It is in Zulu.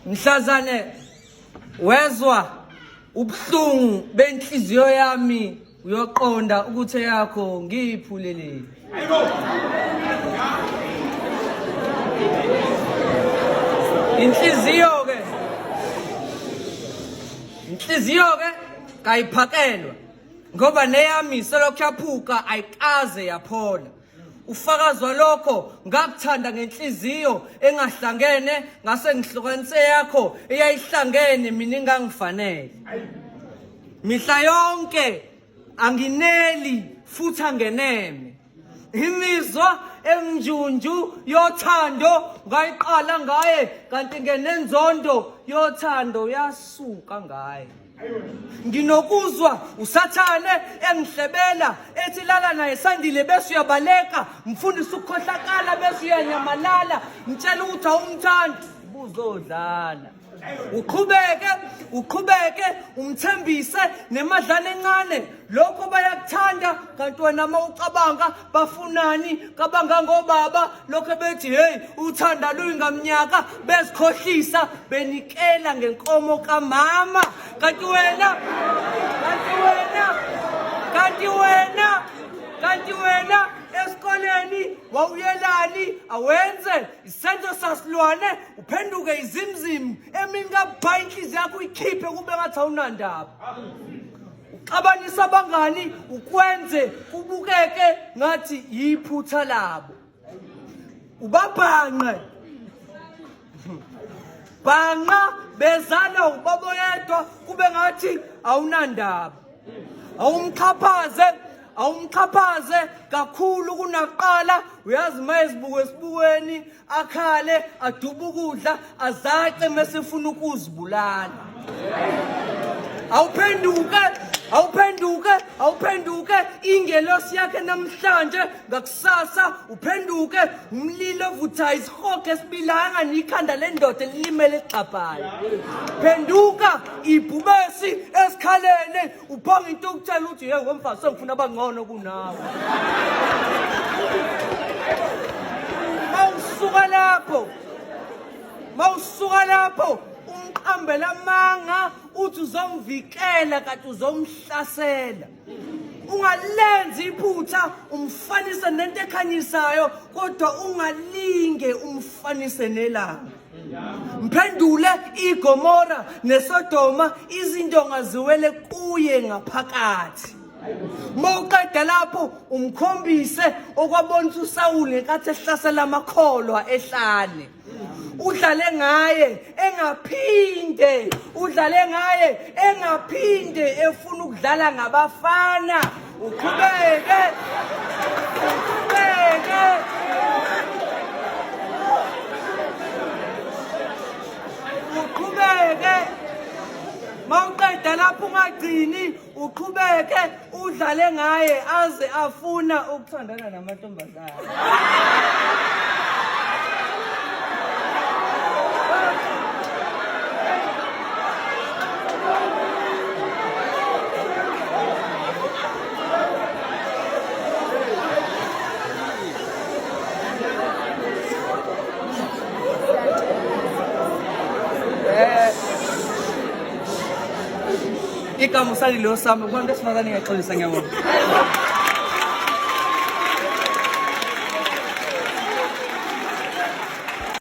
Mhlazane wezwa ubuhlungu benhliziyo yami uyoqonda ukuthi eyakho ngiyiphuleleni. Inhliziyo ke Inhliziyo ke kayiphakelwa ngoba neyami selokhu yaphuka ayikaze yaphola. Ufakazi walokho ngakuthanda ngenhliziyo engahlangene ngase ngihlukanise yakho eyayihlangene mina ingangifanele. Mihla yonke angineli futhi angeneme. Imizwa emnjunju yothando ngayiqala ngaye kanti ngenenzondo yothando yasuka ngaye. Nginokuzwa usathane engihlebela ethi lala naye Sandile bese uyabaleka mfundisi ukukhohlakala bese uyanyamalala mtshela ukuthi awumthandi buzodlala uqhubeke uqhubeke umthembise nemadlana encane lokho bayakuthanda kanti wena uma ucabanga bafunani kabangangobaba lokho bethi hey uthanda luyingamnyaka bezikhohlisa benikela ngenkomo kamama kanti wena kanti wena kanti wena kanti wena esikoleni wawuyelani awenze isenzo sasilwane uphenduke izimzimu emini kabha inhliziyo yakho uyikhiphe kube ngathi awunandaba uxabanisa abangani ukwenze kubukeke ngathi yiphutha labo ubabhanqe bhanqa bezana ubaba oyedwa kube ngathi awunandaba awumxhaphaze awumxhaphaze kakhulu kunakuqala uyazi uma ezibuke esibukweni akhale aduba ukudla azace mesefuna ukuzibulala awuphenduke awuphenduke awuphenduke ingelosi yakhe namhlanje ngakusasa uphenduke umlilo ovuthayo isihogo esibilanga nikhanda lendoda elilimele egxabhayo phenduka ibhubesi esikhaleni Ubhonga intukuthelo uthi hey wemfazi sengifuna abangcono kunawe. Mawusuka lapho. Mawusuka lapho umqambela amanga uthi uzomvikela kanti uzomhlasela. Ungalenzi iphutha umfanise nento ekhanyisayo kodwa ungalinge umfanise nelanga. Mphendule iGomora neSodoma izindonga ziwele kuye ngaphakathi. Mawuqeda lapho umkhombise okwabonisa uSawuli ngenkathi ehlasela amakholwa ehlane. Udlale ngaye engaphinde, udlale ngaye engaphinde efuna ukudlala ngabafana. Uqhubeke uqhubeke uqhubeke mawuqeda lapho ungagcini uqhubeke udlale ngaye aze afuna ukuthandana namantombazane. Igama usalile osami kubantu besifazane ngiyaxolisa ngiyabonga.